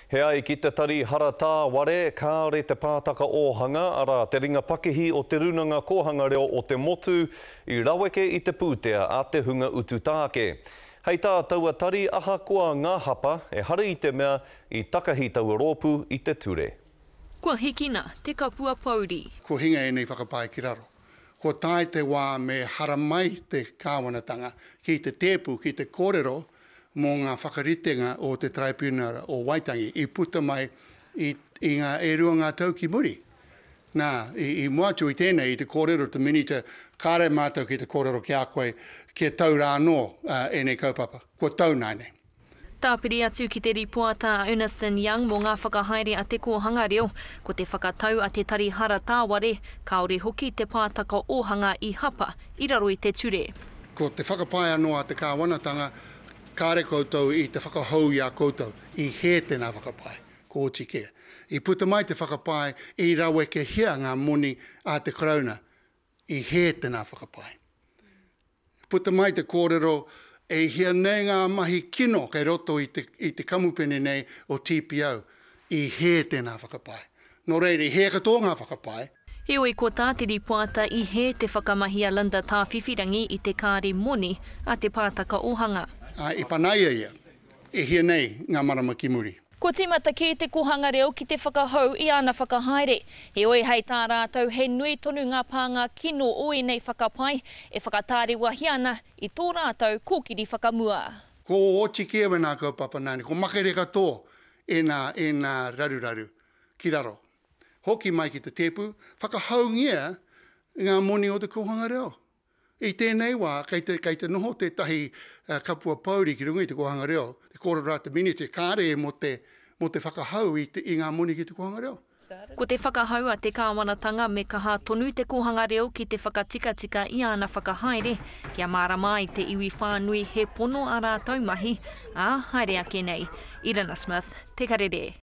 He ai ki te Tari Hara Tāware, kāore te pātaka ōhanga, arā, te ringa pakihi o Te Rūnanga Kōhanga Reo o te Motu, i raweke i te pūtea a te hunga utu tāke. Hei tā taua tari, ahakoa ngā hapa, ehara i te mea i takahi taua rōpū i te ture. Kua hikina te kapua pouri. Kua hinga ēnei whakapae ki raro. Kua tae te wā me haramai te kāwanatanga ki te tēpu ki te kōrero mō ngā whakaritenga o te Taraipiunara o Waitangi i puta mai i, i ngā e rua ngā tau ki muri. Nā, i, i mua atu i tēnei, i te kōrero te Minita, kāre mātou ki te kōrero ki a koe kia tau rā anō uh, ēnei kaupapa. Kua tau nāianei. Tāpiri atu ki te rīpoata a Ernest and Young mō ngā whakahaere a Te Kōhanga Reo, ko te whakatau a Te Tari Hara Tāware, kāore hoki te pātaka ōhanga i hapa i raro i te ture. Ko te whakapae anō a te kāwanatanga, kāre koutou i te whakahou i a koutou. I hē tēnā whakapae. Ko oti kē. I puta mai te whakapae i rawekehia ngā moni a te Karauna. I hē tēnā whakapae. Puta mai te kōrero e hia nei ngā mahi kino kei roto i te, i te kamupene nei o TPO. I hē tēnā whakapae. Nō reira, i hē katoa ngā whakapae. Heoi, ko tā te rīpoata i hē te whakamahi a Linda Tāwhiwhirangi i te kāri moni a Te Pātaka Ōhanga. Ā, i panaia ia, e hia nei ngā marama ki muri. Kua tīmata kē te kōhanga reo ki te whakahou i āna whakahaere. Heoi, hei tā rātou he nui tonu ngā pānga kino o ēnei whakapae e whakatārewahia ana i tō rātou kōkiri whakamua. Ko oti kē wēnā kaupapa nāne, ko makere katoa ēnā, ēnā raruraru ki raro. Hoki mai ki te tēpu, whakahaungia ngā moni o te kōhanga reo. I tēnei wā, kei te, kei te noho tētahi kapua pōuri ki runga i te kōhanga reo, te kōrero a te Minita, kāre mō te, mō te whakahau i, te, i ngā moni ki te kōhanga reo. Ko te whakahau a te kāwanatanga me kaha tonu te kōhanga reo ki te whakatikatika i āna whakahaere, kia mārama ai te iwi whānui he pono ā rātou mahi, ā, haere ake nei. Irina Smith, Te Karere.